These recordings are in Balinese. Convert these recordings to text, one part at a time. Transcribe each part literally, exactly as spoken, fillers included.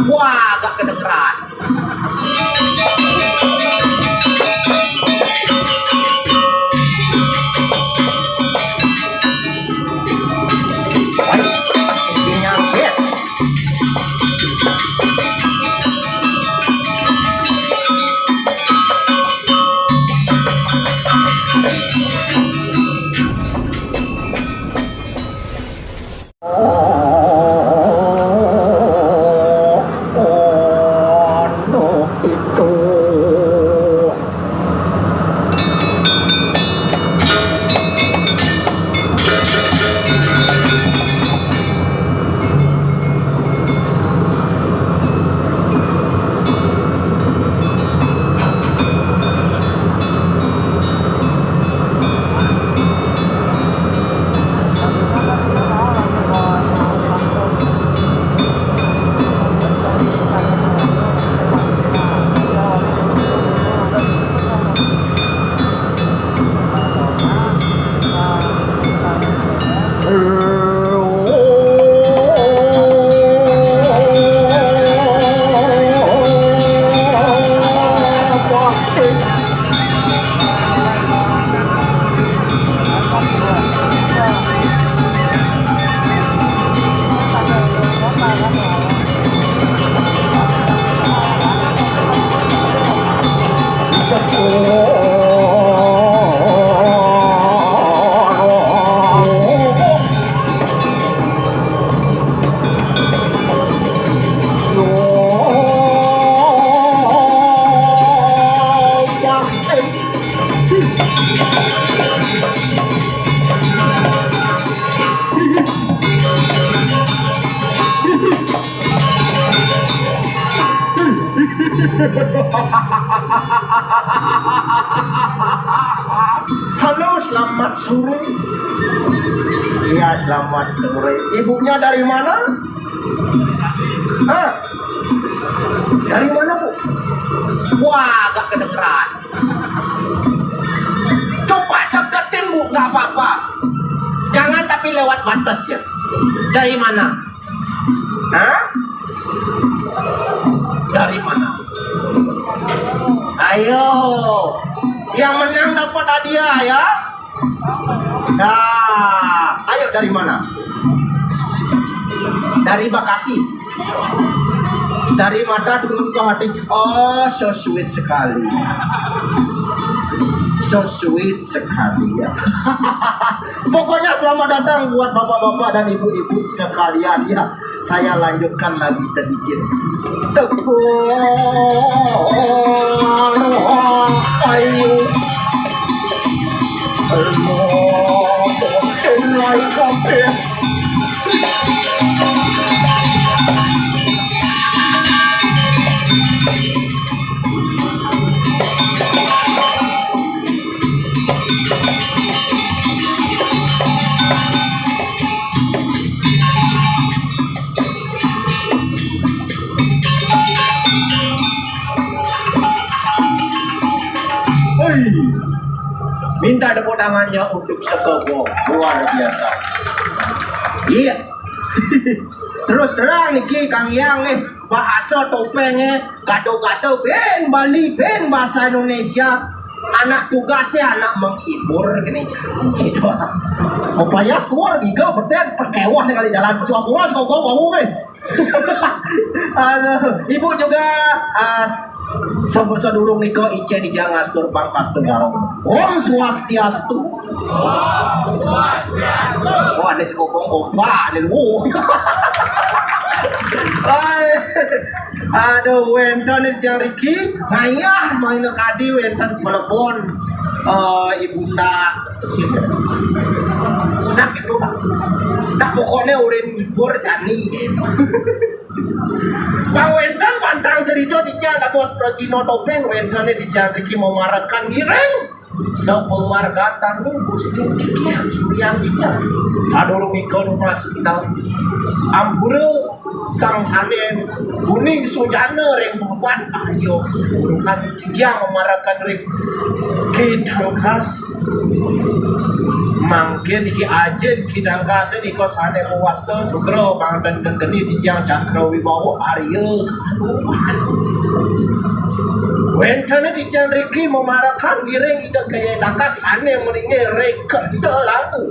Wah, agak kedengeran. Isinya fit. Halo, selamat sore. Iya, selamat sore. Ibunya dari mana? Hah? Dari mana, Bu? Wah, agak kedengeran. Coba deketin, Bu, nggak apa-apa. Jangan tapi lewat batas ya. Dari mana? Hah? Dari mana? Ayo. Yang menang dapat hadiah ya. Nah, ayo dari mana? Dari Bekasi. Dari mata turun ke hati. Oh, so sweet sekali. So sweet sekali ya. Pokoknya selamat datang buat bapak-bapak dan ibu-ibu sekalian ya. Saya lanjutkan lagi sedikit. Tekuk kayu. Mulai kabeh. Hei, minta tepuk tangannya untuk Sekobo, luar biasa. Iya. Terus terang niki Kang Yang nih, bahasa topengnya gado-gado ben Bali, ben bahasa Indonesia. Anak tugasnya anak menghibur, kene gitu. Upaya keluar tiga beden perkewah nih kali jalan pesuapura Sekobo mau nih. Aduh, ibu juga, ah, sebelum sedulung nika Ice di dia ngastur pangkas tu garong. Om Swastiastu. Oh, ada sekokong kompak ni lu. Hai. Aduh, wenten di jang riki, ngayah main kadi wenten telepon. Eh, ibunda. Nah, itu lah. Nah, pokoknya urin libur jani. Kang wenten pantang cerita di jang dados pragina topeng wenten di jang riki memarakan ireng. Sapamargatan ni Gusti titiang, Suryan titiang. Sadurung ika nunas pindah. Ampura sang sanen. Uning sujana ring papan. Ayo, urusan titiang mamarakan ring kitangkas. Mangkin iki ajin Ki Dangkasa nika sané mawasta sugra mangden geni titiang Cakra Wibawa Arya. Wénten titiang riki mamarekan ngiring Ida Hyang Dangkas sané maringi ring Kerta Langu.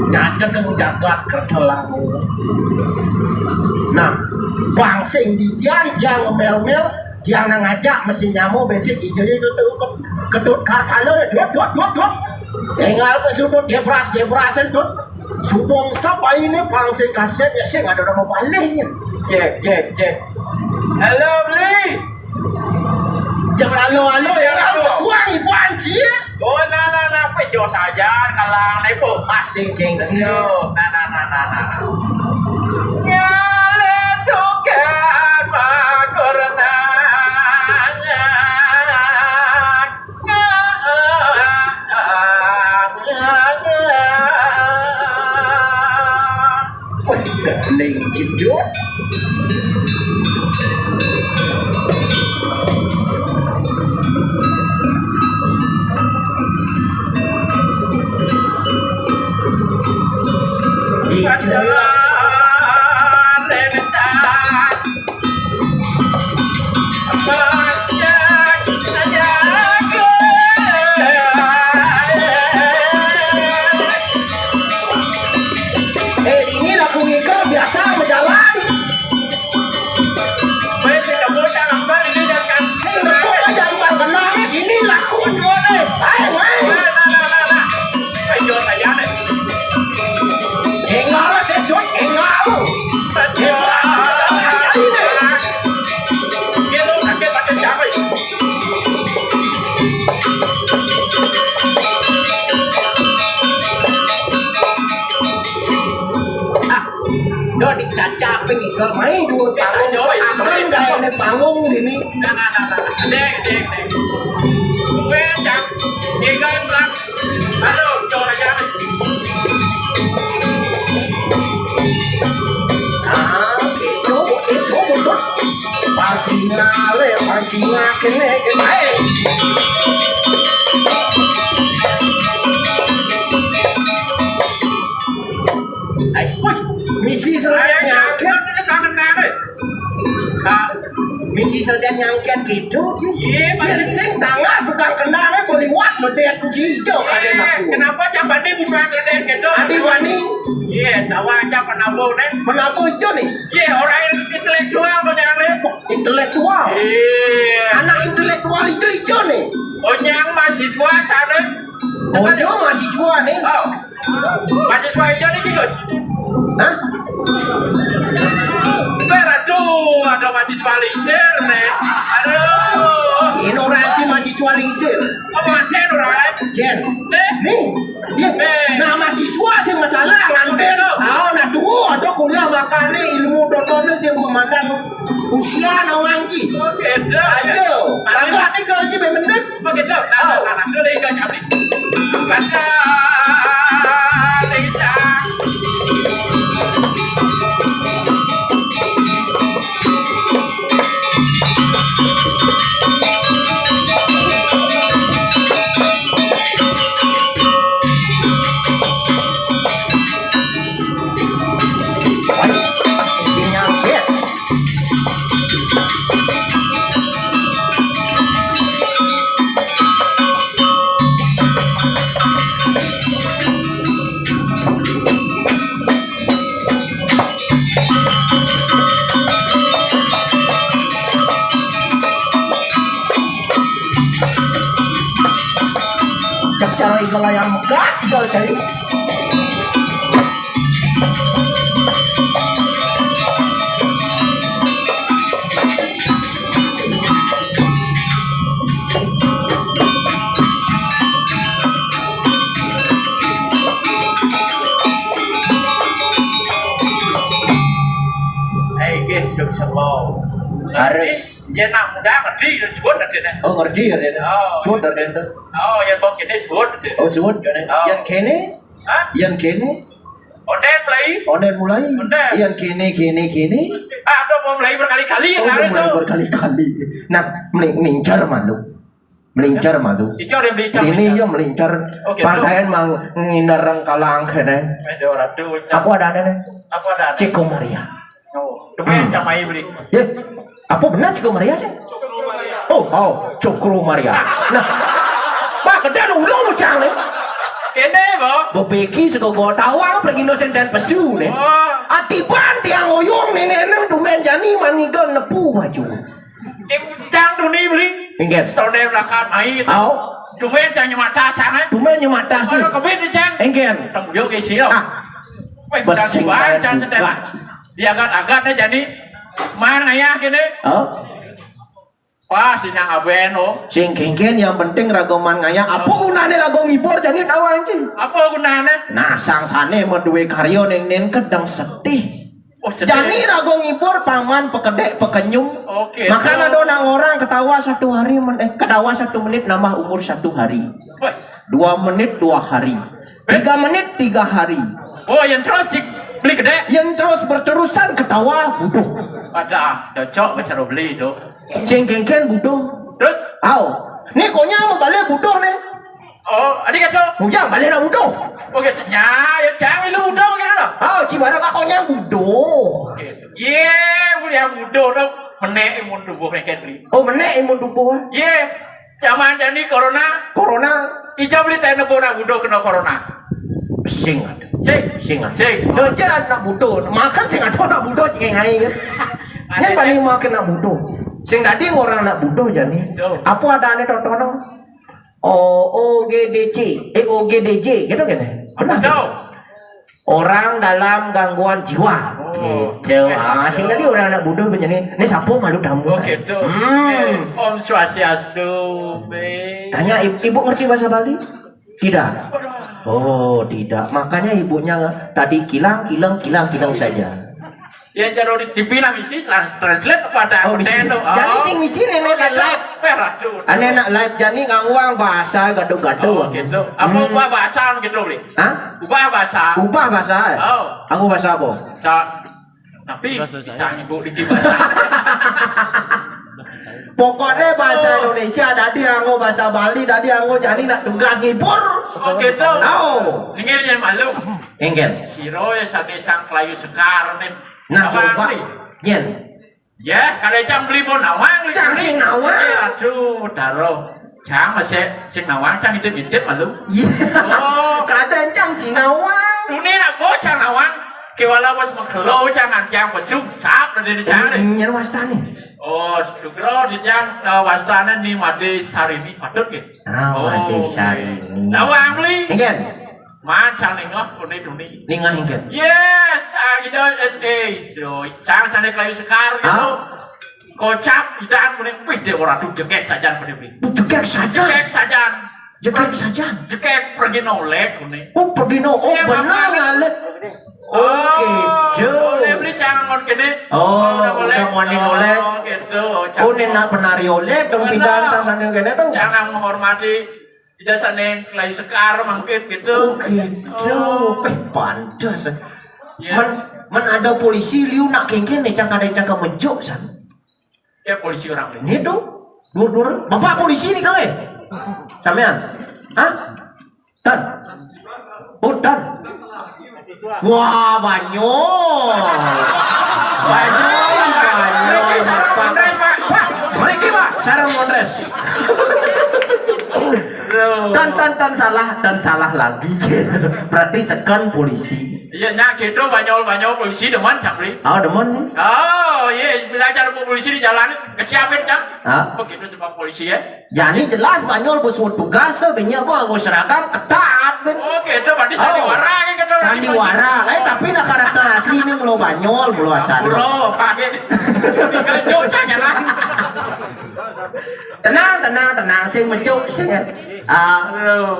Nyajeng jagat Kerta Langu. Nah, bang sing didian tiang mel-mel, tiang nang ngajak mesti nyama besik ija ija Ketut, Ketut Kartala, dut, dut, dut, dut. Tinggal pe sudut gebras, gebrasan, dut. Subung sap ainé pang sing kasép, ya sing ada nama palihnya. Cek, cek, cek. Halo, Beli. Jangan halo-halo ya, halo. Suang iban cie. Oh, nah, nah, nah, apa jos aja kalang lepo. Asing keng. Yo, nah, nah, nah, nah, nah. Ngale tukar makornangan. Wah, gending jedut. Di jendela. Eh, ini laku ngikal biasa berjalan. Baik, sing debut, jangan asal ini jangan. Sing debut aja tukang kenal nih, ini laku. Ayo, ayo. Nah, nah, nah, nah, nah. Ayo, tanya deh. Tinggal, Dut, tinggal. Dia berhasil jalan kali ini. Dia tuh kaget, kaget siapa ya? Ah, do dicacapin nih, kalau main dua panggung, akan gaya nih panggung ini. Nah, nah, nah, nah. Dek, dek, dek. Gue, Cak. Dia kan, Cak. Aduh, jauh aja. Ah, gitu, gitu, betul. Pancing ale, pancing kene, kene. Ais, misi seledek nyangket. Ini kangen mana? Misi seledek nyangket gitu sih. Iya, yen sing tangan bukan kenal, eh, boleh wat seledek cijo kadén aku. Kenapa cap Adi bisa seledek gitu? Adi wani. Iya, tawa cap penabur deh. Penabur ijo nih. Iya, orang intelektual kok nyari. Wah, intelektual. Iya. Anak intelektual ijo-ijo nih. Oh, nyang mahasiswa sana. Oh, dia mahasiswa nih. Oh. Mahasiswa ijo nih, Gus. Hah? Gue, aduh, ada mahasiswa lingsir nih. Aduh. Ini orang sih mahasiswa lingsir. Apa ada orang? Jen. Eh? Nih. Iya. Eh. Nah, mahasiswa sih masalah nganten. Oh, gitu. Ah, nah, tuh, ada kuliah makane ilmu dotone sing memandang usia no wanci. Oh, gitu. Ayo, rangkak nih kalau cibé mendek. Oh, gitu. Nah, oh. Nah, nah, nah, dulu ikan cabai. Bukan, ah, ikan. Isinya, ya. Cak cara igal ayam megat, igal cai. Eh, nggih, sukses. Harus. Yen nak muda ngerti, suwun ngerti deh. Oh, ngerti ya, Dén? Oh. Suwun, Dén. Oh, yen kok kene suwun ngerti. Oh, suwun, Dén. Oh. Yen kene? Hah? Yen kene? Onden mulai. Onden mulai. Onden. Yen kene, kene, kene. Ah, udah mau mulai berkali-kali ya, oh, udah mulai tuh. Berkali-kali. Nah, mending nincer malu. Melincer malu. Ijo ada melincer. Ini melincer. Ya melincer. Oh, gitu. Padain mang nginereng kalang kene. Aduh, aduh. Apa adanya nih? Apa adanya? Ceko Maria. Oh, demen sama beli. Ya, apa benar Ceko Maria sih? Oh, oh, Cokro Maria. Nah, Pak, kedal ulo bocah nih. Kene, Bo. Bebeki sego gotawang pergi no senden pesu nih. Oh. Atiban tiang oyong nih neneng tumen jani manigal nepu maju. Cang tuni beli. Inggih. Setone lakan ai. Au. Tumen cang nyemata sana. Tumen nyemata sih. Kalau kebit cang. Inggih. Temu yo ke sio. Ah. Weh, besing cang sedang. Diagat-agat nih jani. Man ngayah kene. Oh. Pas inang aben oh. Sing kengken yang penting ragoman ngayah. Apa gunane rago ngibur jani tawa anjing? Apa gunane? Nah, sang sane madue karya ning nen kedang sedih. Oh, sedih. Jani rago ngibur paman pekedek pekenyum. Oke. Makan ada nang orang ketawa satu hari men eh ketawa satu menit nambah umur satu hari. Wah. Dua menit dua hari. Tiga menit tiga hari. Oh, yang terus di beli gede. Yang terus berterusan ketawa buduh. Ada cocok baca beli itu. Sing kengken buduh. Terus? Au. Ni konya mau balik buduh nih. Oh, adik kacau. Bujang balik nak buduh. Oke, nya ya cang lu buduh gitu dah. Au, cibara kak konya buduh. Ye, boleh yang buduh dah. Menek imun tubuh yang kentri. Oh, menek imun tubuh. Ye, zaman jadi corona. Corona. Ija beli tenda pun nak buduh kena corona. Sing ada. Sing. Sing ada. Sing. Doja nak buduh. Makan sing ada nak buduh cing ngai. Yang paling makan nak buduh. Sing tadi orang nak buduh jani. Apa ada ane totono? O O G D C, eh O G D J gitu kan? Benar. Tahu. Orang dalam gangguan jiwa. Oh. Gitu. Ah, sing tadi orang nak buduh begini. Ini siapa malu tamu? Oh, gitu. Hmm. Eh, Om Swastiastu, Be. Tanya ibu, ibu ngerti bahasa Bali? Tidak. Oh, tidak. Makanya ibunya tadi kilang, kilang, kilang, kilang saja. Ya, jaro di T V lah misi translate pada. Oh, misi. Jadi sing misi nenek nak live. Ane nak live jani ngawang bahasa gaduh-gaduh. Oh, gitu. Apa ubah bahasa gitu, Bli? Hah? Ubah bahasa. Ubah bahasa. Oh. Aku bahasa apa? Sa tapi bisa ngibur dikit bahasa. Pokoknya bahasa Indonesia tadi anggo bahasa Bali tadi anggo jani nak tugas ngibur. Oh, gitu. Oh. Ningin yang malu. Engken. Siro ya sane sang kelayu sekar nih. Nah, coba. Yen. Ya, kada cang beli pun nawang. Cang sing nawang. Aduh, daro. Cang masih sing nawang cang hidup-hidup malu. Iya. Oh. Kada cang sing nawang. Tuni nak bocah nawang. Kewala bos mengkelo cang nanti yang besuk sap dari cang. Nyen wastane. Oh, sugro di cang wastane ni Made Sarini patut ke? Ah, Made Sarini. Nawang beli. Engken. Man sang nengah kone duni. Nengah inggih. Yes, ah, ido eh ido. Sang sane kelayu sekar gitu. Kocap idan kone pih de ora tuh jegek sajan kone beli. Jegek sajan. Jegek sajan. Jegek sajan. Jegek pergi nolek kone. Oh, pergi no. Oh, benar ngalek. Oh, gitu. Boleh beli jangan ngon kene. Oh, udah wani nolek. Oh, gitu. Oh, nenek penari olek dong pidan sang sane kene dong. Jangan menghormati Ida sanen kelai sekar mangkit gitu. Oh gitu. Eh, pantes. Ya. Men, men ada polisi liu nak kengken nih cang kada cang kemenjuk san. Ya polisi orang ini. Ini tuh dur-dur. Bapak polisi nih kau eh. Sampean. Hah? Dan. Oh dan. Wah, banyol. Banyol, banyol, Pak. Pak, mriki, Pak, sareng mondres. Tan, tan, tan salah, tan salah lagi. Berarti sekan polisi. Iya, nyak gitu, banyol, banyol polisi demen, Capli. Oh, demen sih. Oh, iya, bila aja polisi di jalan, kesiapin, Cang. Hah? Begitu sebab polisi ya. Jani jelas banyol bos tugas tuh, banyak gua, gua seragam ketat kan. Oh, gitu, berarti sandiwara gitu. Sandiwara. Eh, tapi nah karakter asli ini mulu banyol, mulu asal. Bro, pakai. Ganjo jangan. Tenang, tenang, tenang, sing mencuk sing. Ah,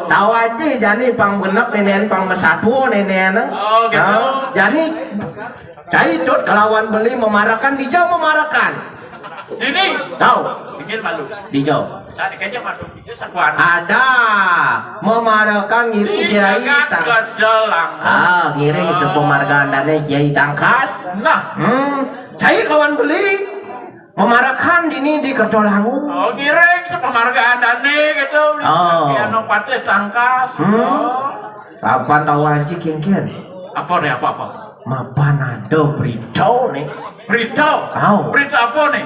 tahu aja jani pang genep nenen, pang mesatu nenen. Oh, gitu. Ah, jani cai tut kelawan beli memarakan, dijau memarakan. Dini. Tahu? Pinggir malu. Dijau. Sana kayaknya malu. Itu satuan. Ada memarakan ngiring kiai tang. Ah, ngiring sepemargaan dane kiai tangkas. Nah. Hmm. Cai kelawan beli memarakan dini di Kertolangu. Oh, ngiring sepemargaan. Margandane gitu. Oh. Ki Anopatih Tangkas. Hmm. Oh. Kapan tau aji kengken? Apa nih, apa, apa? Mapan ada berita nih. Berita? Tahu. Berita apa nih?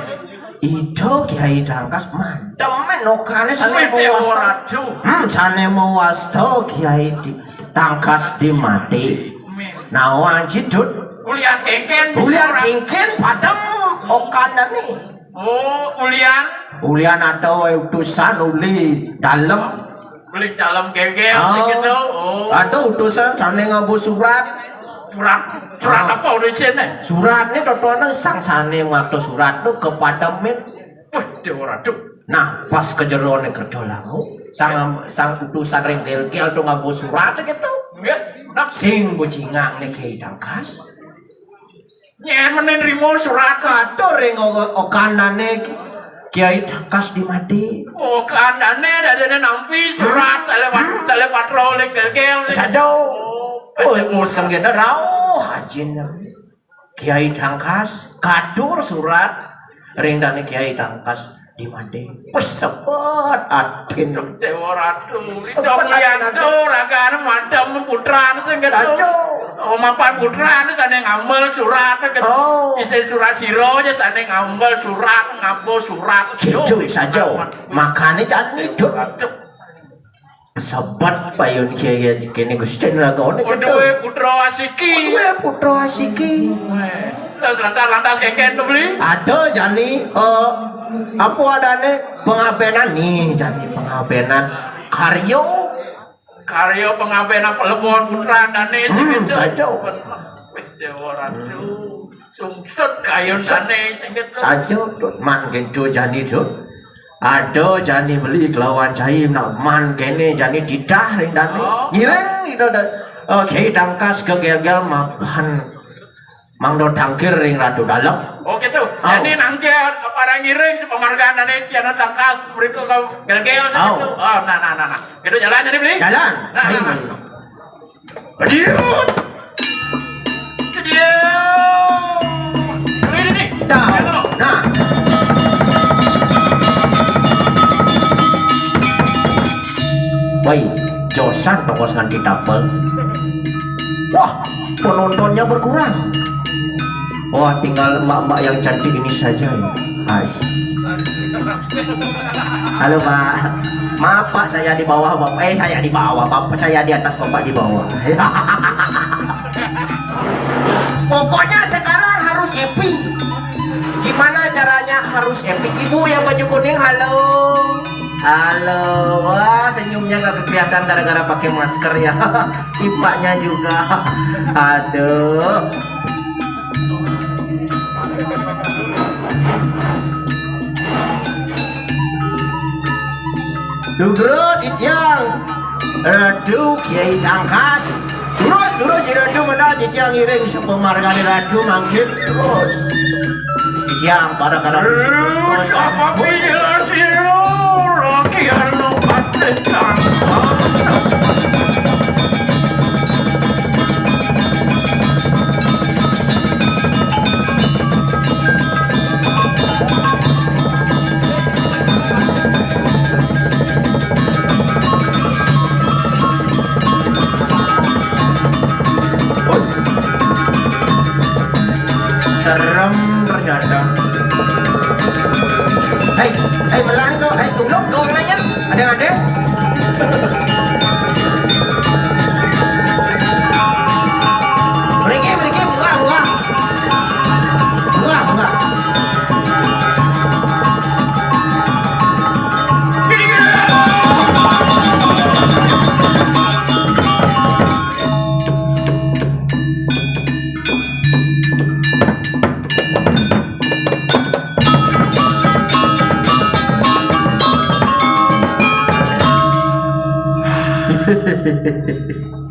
Ida Kiai Tangkas madem men okane sane. Wih, mawasta. Dewa Ratu. Hmm, sane mawasta Kiai di, Tangkas di mati. Min. Nah, aji, Dut. Ulian kengken. Ulian kengken padem okanane. Oh, ulian. Ulian ada wae utusan uli dalem. Uli dalem gegel. Oh. Gitu. Oh. Ada utusan sane nganggo surat. Surat. Surat. Ah. Apa utusane? Suratne totone sang sane waktu surat tu kepada min. Wah, Dewa Ratu. Nah, pas kejerone kerja langu, sang, sang utusan ring gelgel tu nganggo surat gitu. Nggih, nah. Sing bujingang ne Kiai Tangkas. Nyen menen rimo surat. Katur ring o-, okanane Kiai Tangkas di mati. Okanane dadene nampi surat. Hmm. Sale pat-, hmm. Sale patrol ring gelgel. Saja. Oh, oh, nguseng kene rauh ajine. Kiai Tangkas katur surat ring dane Kiai Tangkas di mati. Wis sepet adin. Dewa Ratu, sepet Ida Mulianto, adin. Ragane madem putrane sing ketu. Tajo. Oh, mapan putrane sane ngambel surat ketu. Oh. Isin surat sira aja sane ngambel surat, ngambel surat. Gitu saja. Makane jan hidup. Aduh. Sebet payun kiai kene Gusti Cendrawati. Oh, ketu. Duwe putra asiki. Duwe putra asiki. Weh, lantas, lantas kengken to, Bli? Ada jani, eh, apa adane pengabenan nih, jani pengabenan karya. Karya pengabenan kelebon putra dane sing. Hmm, gitu. Saja. Wis, Dewa Ratu. Sungsut kayun dane sing gitu. Saja, Dut. Man gitu jani, Dut. Ada jani beli kelawan cai nak man kene jani titah ring dane. Oh. Ngiring itu dan, eh, Kiai Tangkas ke gelgel mapan. Mangdo tangkir ring Ratu Dalem. Oh, gitu. Oh. Jani nangkir para ngiring si pamargan dane Kiai Tangkas berikut ke gelgel. Oh. Gitu. Oh, nah, nah, nah, nah. Gitu jalan jani beli. Jalan. Nah, cai nah, nah. Man. Adiut. Adiut. Ini nih. Dah. Nah. Woi, josan tongos nganti tapel. Wah, penontonnya berkurang. Wah, tinggal mbak-mbak yang cantik ini saja. Ais. Halo, Pak. Maaf, Pak, saya di bawah, Bapak. Eh, saya di bawah, Bapak. Saya di atas, Bapak di bawah. Pokoknya sekarang harus happy. Gimana caranya harus happy? Ibu yang baju kuning, halo. Halo. Wah, senyumnya nggak kelihatan gara-gara pakai masker ya. Ipaknya juga. Aduh. Sugro titiang Ratu Kiai Tangkas. Turun, turun si Ratu menal titiang iring sepemargane Ratu mangkin terus. Titiang pada kana. Terus apa pikiran sira, rakyat no patih Tangkas? Serem ternyata. Hei, hei, melan kok, hei, tulung dong nanya. Ada, ada. Mriki, mriki, munggah, munggah. Munggah, munggah.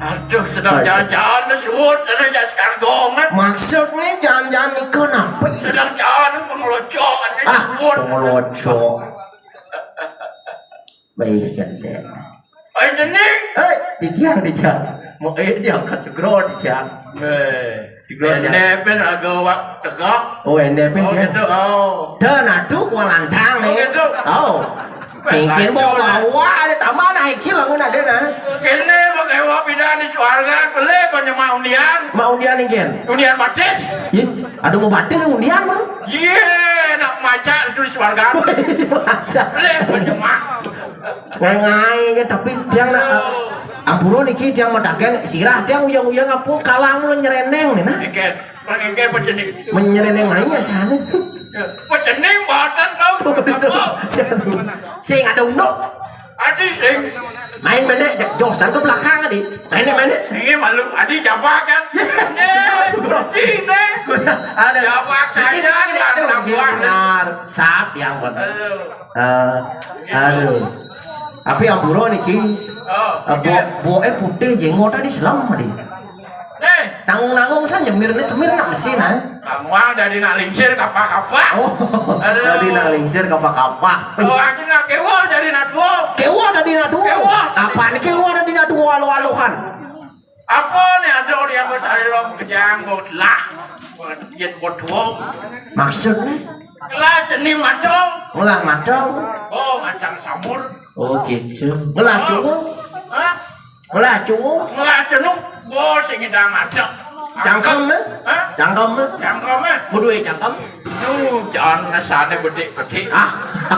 Aduh, sedang. Aduh. Jalan-jalan suwut, ada jas kanggongan. Maksudnya jalan-jalan iku napa? Sedang jalan pengelocokan. Ah, suwut. Pengeloco. Baik, kan, Dek. Ayo, Jeni. Eh, titiang, titiang. Mau, eh, diangkat segera, titiang. Eh, segera, titiang. Ene pin raga wak tegak. Oh, ene pin. Oh, dia. Gitu, oh. Dan aduh, gua lantang, oh, nih. Gitu. Oh. Engkén bawa-bawa ada taman, nah, engkén lamun ada, nah. Kéné pakai wa pidan di suarga, pelé panyemak undian. Mak undian engkén. Undian batis. Ih, ada mau batis undian, Bro. Yé, nak maca itu di suarga. Maca. Pelé panyemak. Ngai-ngai kan, tapi tiang nak, eh, ampura niki tiang mataken sirah tiang uyang-uyang apa kalang lu nyereneng nih, nah. Engkén. Pakai pacening. Menyereneng aja sana. Ya, pacening badan tau. Sing ada unduk. Adi sing. Main mana? Josan ke belakang, Adi. Main mana? Ini malu. Adi jawab kan? Sugro, sugro. Ini. Ada. Jawab saja. Benar. Sap yang benar. Aduh. Eh, aduh. Tapi ampura niki. Oh, eh, bo, boke putih, jenggot tadi selem, Adi. Eh, tanggung-tanggung san nyemir ni semir nak mesin, ha? Tanggung dari nak lingsir kapah-kapah. Oh, aduh. Dari nak lingsir kapah-kapah. Oh, aku nak kewa dari nak tua. Kewa dari nak tua. Kewa. Apa ni kewa dari nak tua, aluh-aluhan? Apa ni ada orang bersari rom kejang, bau telah. Dia buat tua. Maksud ni? Lah, jenis macam. Ngelah macam. Oh, macam sabur. Oh, gitu. Ngelah cungu. Hah? Ngelah cungu. Ngelah cungu. Bos sing ngidang ada. Cangkem, eh? Hah? Cangkem, eh? Cangkem, eh? Bedue cangkem. Duh, jangan nasane bedik-bedik. Ah.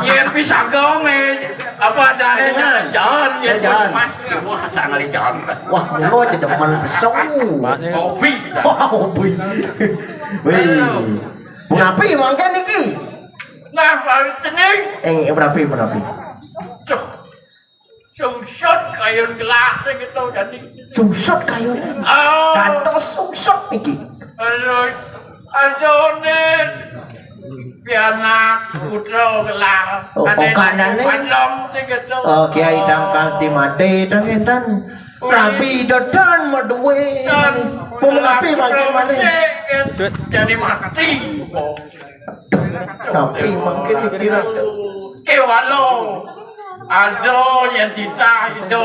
Yen pisang gong, eh. Apa adane? Jangan. Jangan, yen jangan. Mas, wah, sangali jangan. Wah, mulo aja demen pesong. Hobi. Wah, hobi. Wih. Punapi mangken niki? Nah, balik cening. Eh, punapi, punapi. Duh. Sungsut kayun gelas gitu jadi. Sungsut kayun. Oh. Dados sungsut niki. Aduh. Aduh, Nin. Pianak putra gelas. Oh, ane okanane. Padam sing gitu. Oh, Kiai Tangkas di mati, dan, dan. Rabi dodan madue. Dan. Punapi mangkin malih. Jadi mati. Tapi mangkin mikir ada. Kewalo. Ada yang titah itu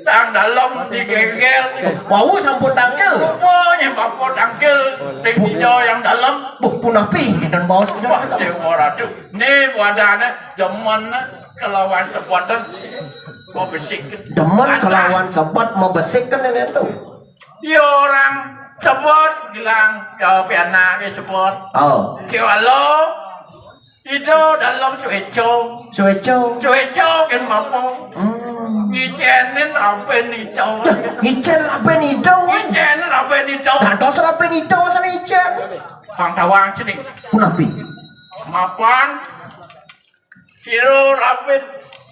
tang dalam digegel. Wau sampun tangkil. Apa yang bapak tangkil? Ding tidak yang dalam. Buh, punapi dan baos itu. Wah, Dewa Ratu. Nih wadahnya demen kelawan sepotong mau besik. Demen kelawan sepot mau besik kan ini tuh. Ya orang sebut bilang ya piana ke sebut. Oh. Kewalo. Ida dalam sueco. Sueco. Sueco kan apa? Hmm. Ngicenin apa nih? Dah, ngicen apa nih, Ida? Ngicenin apa nih? Dados apa nih, Ida? Sana ngicen. Bang tawang sini. Punapi? Mapan. Siro rapit.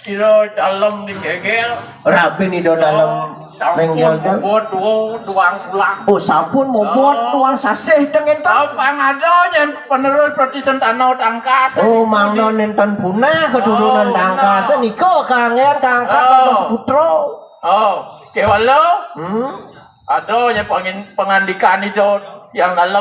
Kira dalam digegel. Rabi nih do dalam. Sampun renggel kan? Buat dua tuang pulang. Oh, sampun mau buat tuang sasih teng enten. Apa ngado yang penerus seperti Sentano Tangkas? Oh, mangdo nenten punah keturunan Tangkas. Niko kangen kangkat terus putra. Oh, kewalo. Hmm. Ada yang pengandikan itu yang dalam